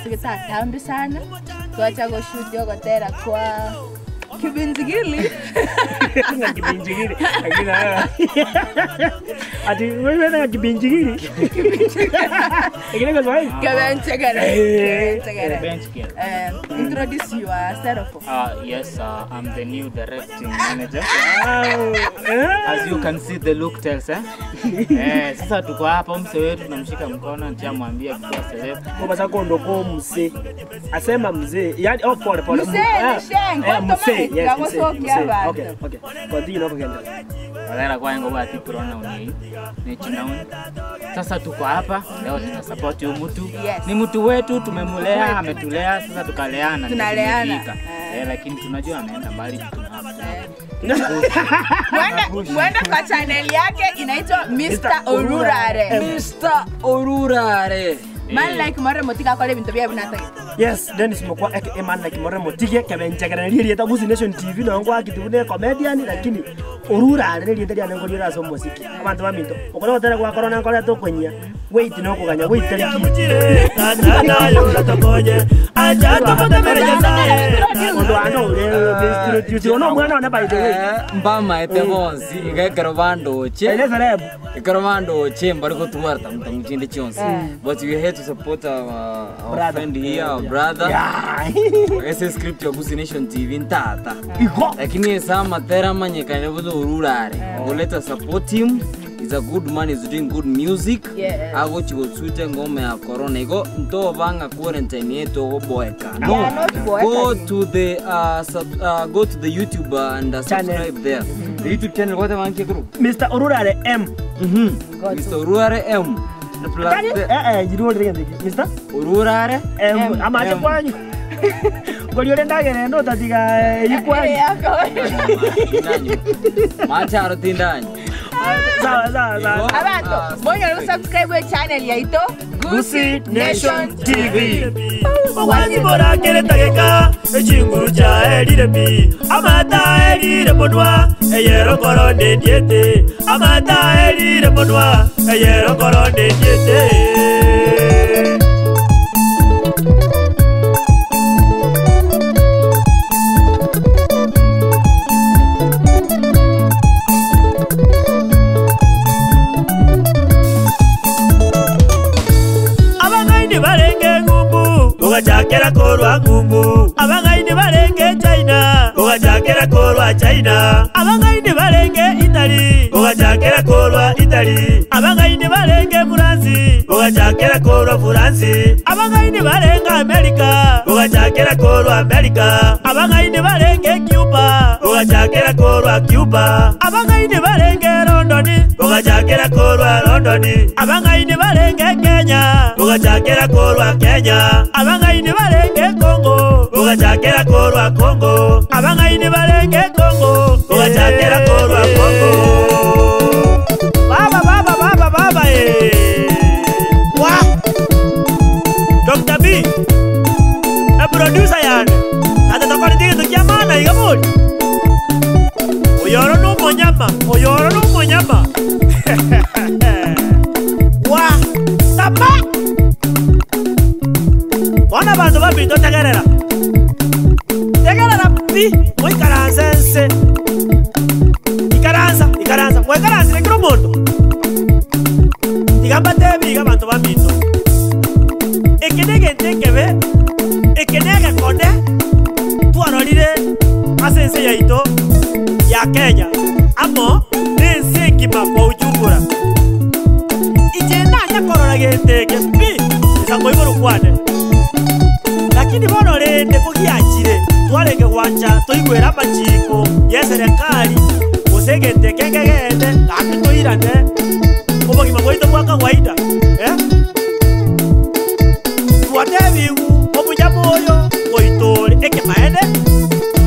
Twaikaransegete atambe sana, twacha goshuti ogotera kwa Kibinzigili. Ng'a kibinjigiri. Lakini ah, ati wewe ng'a kibinjigiri. Ekere Kiswahili. Kebenchegere. Eh. Kebenchegere. Bench girl. Introduce yourself. Yes, I'm the new directing manager. Wow. Eh. As you can see the look tells, eh? Eh, sasa tuko hapa mse wetu tunamshika mkono nitamwambia kwa celeb. Kwa sababu ndo ko mzee. Asema mzee. Yaani oh pole pole. Mzee ni sheng, Eh, kwa mzee. Yes, tomato, mzee. kwa soki Mzee. abantu. Okay, okay. Continue hapo kenda. Walera kwa ngo bati pronoun hii. Ni chinoun. Sasa tuko hapa leo tunasupport huyu mtu. Yes. Ni mtu wetu tumemulea, ametulea, sasa tukaleana. ndio Tunaleana. tumefika. Eh. Eh, lakini tunajua anaenda mbali tuna Mwende, mwende kwa channel yake inaitwa Mr. Orurare. Mr. Orurare. Man like more motika kore bintu bya bunatagete. Yes, Dennis Mokwa aka man like More Motige kebenchegera rieta Gusii Nation TV no ngwa kitubune comedian lakini orura re rieta ria ngo riera so muziki. Abantu baminto. Okora gotera gwa corona ngora tokonyia. Wait no kuganya wait tariki. Ondo ano ure ono mwana one by the way. Mbamaete bonsi iga ekero bandoche Ele celeb. ekero bandoche mbari gotwara tamu chinde chionsi but we here to support our Brother. friend here our brother. Yeah. Ese script ya Gusii Nation TV ntata Igo. lakini esa amatera amanyekane buza orurare let us support him. He's a good man, he's doing good music. Yes. Agochi ngoma ya corona igo ntobanga quarantine yetu ogoboeka no. Yeah, not boeka. Go to the go to the YouTube and Channel. subscribe there. The YouTube channel what am I group? Mr. Orurare M. Mr. Orurare M. Plus Kani the eh eh jiru ore ngende. Mr. Orurare M amache M. kwanyu. Ngori ore ndagere ndo tatiga ikwanyu. Tindanyu. Macharo tindanyu. Sawa sawa sawa. Abantu, mwongere kusubscribe channel yaito Gusii Nation TV. Ogwazibora tageka echinguru cha erire pi amata erire monwa eyero koro nendiete amata erire monwa eyero koro nendiete. Abang'aini barenge ng'umbu ugachakera korwa ng'umbu abang'aini barenge China ugachakera korwa China abang'aini barenge Italy ugachakera korwa Italy abang'aini barenge Furansi ugachakera korwa Furansi abang'aini barenge America ugachakera korwa America abang'aini barenge Cuba ugachakera korwa Cuba abang'aini barenge London ugachakera korwa London abang'aini barenge Kenya ugachakera korwa Kenya abang'aini barenge Congo ugachakera korwa Congo abang'aini barenge Congo ugachakera korwa Congo. Baba baba baba baba eh wa Dr. B a producer yani ata tokori tingi tukia mana igaburi oyoro n'umunyama oyoro n'umunyama wa tama bona bantu babinto tegerera tegerera pi moikaransa ense ikaransa ikaransa mwekaransire kero omonto tiga mbatebi iga abanto baminto eke na egento ekebe eke na egekone twarorire ase ense yaito ya Kenya amo na ense engima kwa ujumla inche nanya korora gento eke pi esa koigoro kwane lakini bono rende kogiachire twarenge gwancha toigwera amachiko ya eserekari gose egento eke nkegende gaki toirane obogima bwaito bwa kawaida eh? Twatebigu obunya moyo ngoitore ekemaene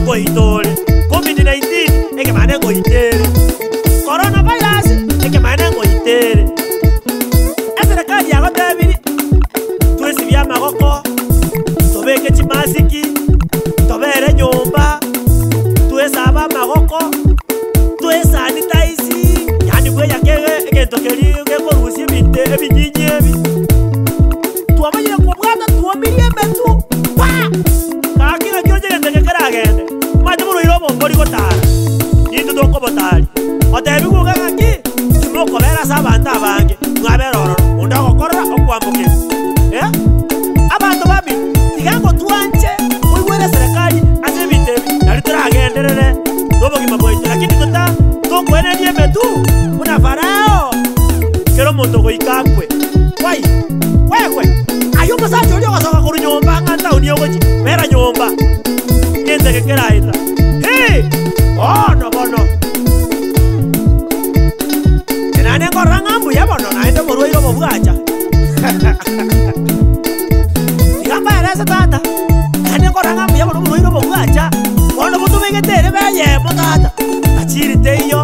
ngoitore COVID-19 ekemaene ngoitere coronavirus ekemaene ngoitere eserekari yagotebiri twesibia amagoko tobeke chimasiki tobere nyomba twesaba amagoko twesanitize yani bweyake egento keri gekorusia ebinte ebinyinyi ebi twamanyire kobwata twomirie emetwe. obo bwacha, bono botobegete erebe eyemo tata, tajiri teiyo,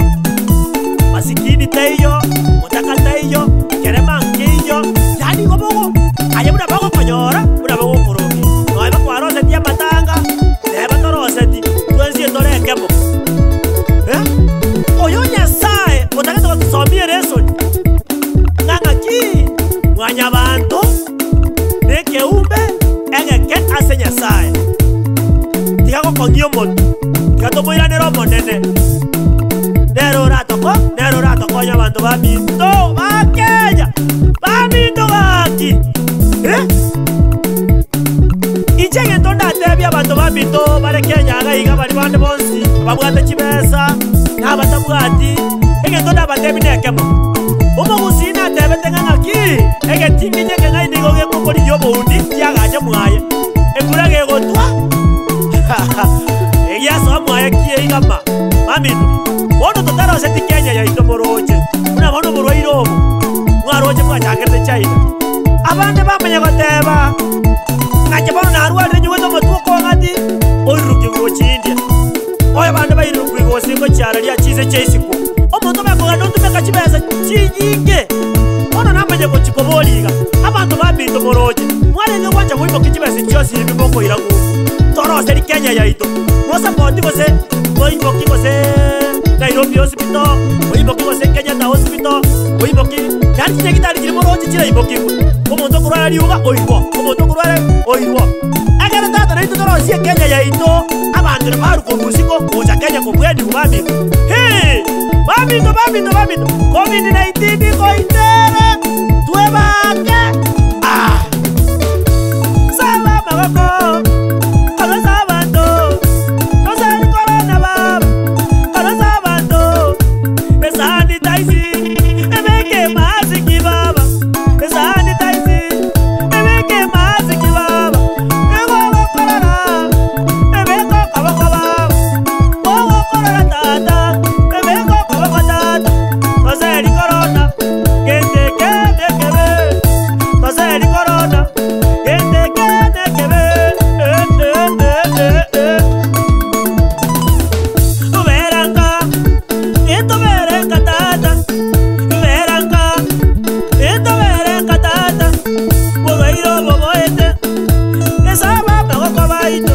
masikini teiyo, motaka teiyo, kerema nkeiyo, yaani igo bogo aye buna bagokonyora, buna bagokorokia. Nonya bakwaroseti amatanga, neba toroseti, twensi etore ekemo eh. Oyo Nyasaye otagete gotosomia eresoni, ng'a ng'aki mwanyabanto na ekeumbe egeke ase Nyasaye. Tiga gokong'ia omonto, tiga tomoiranere Omonene, nere oratoko nere oratokonye abanto baminto ba Kenya, baminto gaki eh. Inche egento ndatebie abanto baminto bare Kenya iga iga baria bande bonsi ababwate chibesa na abatabwati, egento ndabatebie nekemo, omogusii natebete ng'a ng'aki, egetinginyi ekeng'aini nigo gekokorigia oboundi kiagache mwaye, embura gegotwa egiasoa mwaye kieigama. Baminto, bono totaroseti Kenya yaito moroche, buna bono oborwaire obo mwaroche bwachakerete China. Abande bamanya goteba, Ng'ache bono narwarire nyigwete omotwe okong'ati, oiruruke gochia India. Oyo abande bairurukwe gose ngochia araria chinse chia isiko. Omonto bakogenda otumeka chibesa chinyinge. Bono namanye gochia koboria iga, Abanto baminto moroche, mwarenge gwancha goimokia chibesa chionsi ebi mokoira ng'umbu, toroserie Kenya yaito, mosapoti gose moimokie gose Nairobi Hospital, moimokie gose Kenyatta Hospital, moimokie, yaani chinyagitari chiria moroche chiraimokigwe. Omonto okorwara riuga oirwa, omonto okorwara oirwa. Ekero tata naintwe torosie Kenya yaito, abanto nabarwe korwa isiko gocha Kenya kobwenigwa baminto. Hii! Baminto, baminto, baminto, Covid-19 goitere, twebake! Ah! Saba amagoko, korwa ase abanto, tosari korona baba, korwa ase abanto, esanitize, ebeke emasiki baba, esanitize, ebeke emasiki baba, nigo ogokorora, ebeke okoboko baba, ogokorora tata, ebeke okoboko tata, toseri korona, gente kende kebe, toseri korona, gente kende kebe, eh, eh, eh, eh, eh. Beranka, etoberenka tata, beranka, etoberenka tata, bobaire oboboete, esaba amagoko baito.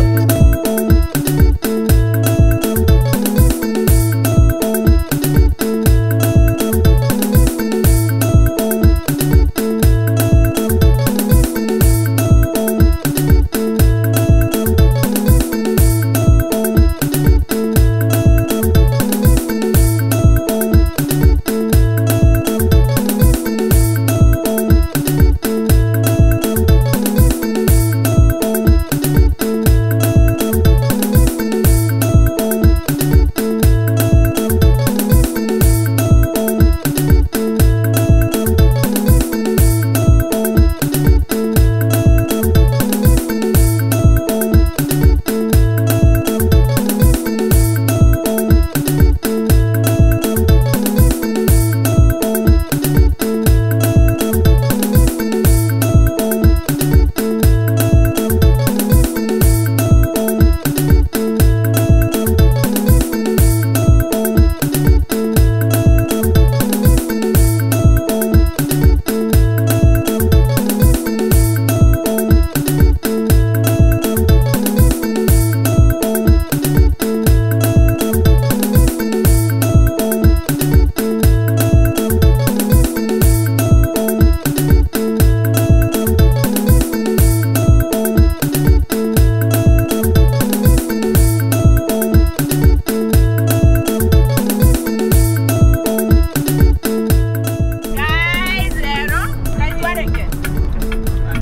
Guys, rero kaitwareke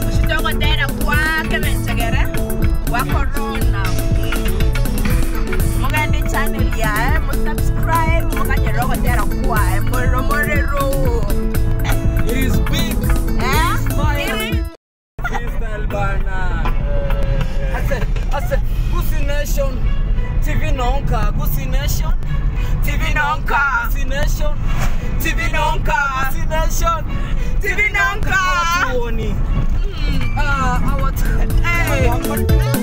oshitogotera kwa kebenchegere wa corona mugende channel yae musubscribe mukanyera ogotera kwae morero morero It is big. eh? Fire. Iri- Freestyle bana. Ase, ase, Gusi Nation. TV Nonka, Gusi Nation. TV Nonka. Gusi Nation. TV Nonka, Gusi Nation. TV Nonka. Hawatuoni. Ah, hawatu. Eh.